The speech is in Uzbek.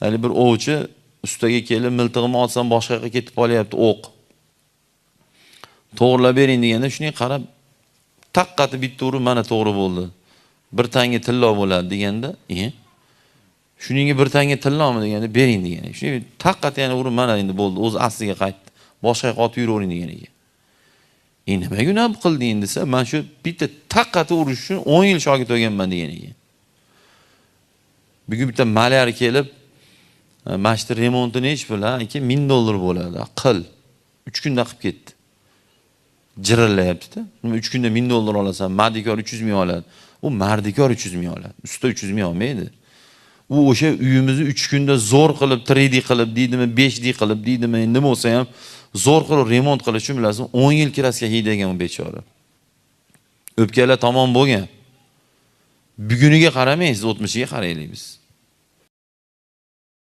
Hali bir ovchi ustaga kelib, miltig'imni otsam boshqa yoqqa ketib qolyapti o'q. To'g'rilab bering deganda shunday qarab taqqati bitta urib mana to'g'ri bo'ldi. Bir tanga tillo bo'ladi deganda, shuningga bir tanga tillomi deganda bering degan. Shunday taqqati yana urib mana endi bo'ldi, o'zi asliga qaytdi. Boshqa yoqqa otib yuravering degan ekan. Nimaga unaqa qilding desa, men shu bitta taqqati urish uchun 10 yil shogird bo'lganman degan ekan. Bugun bitta malyar kelib, mana shu remonti nechi pul, ha? Aka, $1000 bo'ladi. Qil. 3 kunda qilib ketdi. Jirillayapti-da. Nima 3 kunda $1000 olasan, mardikor 300 ming oladi. U mardikor 300 ming oladi. Usta 300 ming olmaydi. U o'sha uyimizni 3 kunda zo'r qilib 3D qilib deydimi, 5D qilib deydimi, nima bo'lsa ham zo'r qilib remont qilish uchun bilasizmi, 10 yil kraska hiydagan u bechora. O'pkalar tamom bo'lgan. Buguniga qaramaysiz, o'tmishiga qaraylik biz.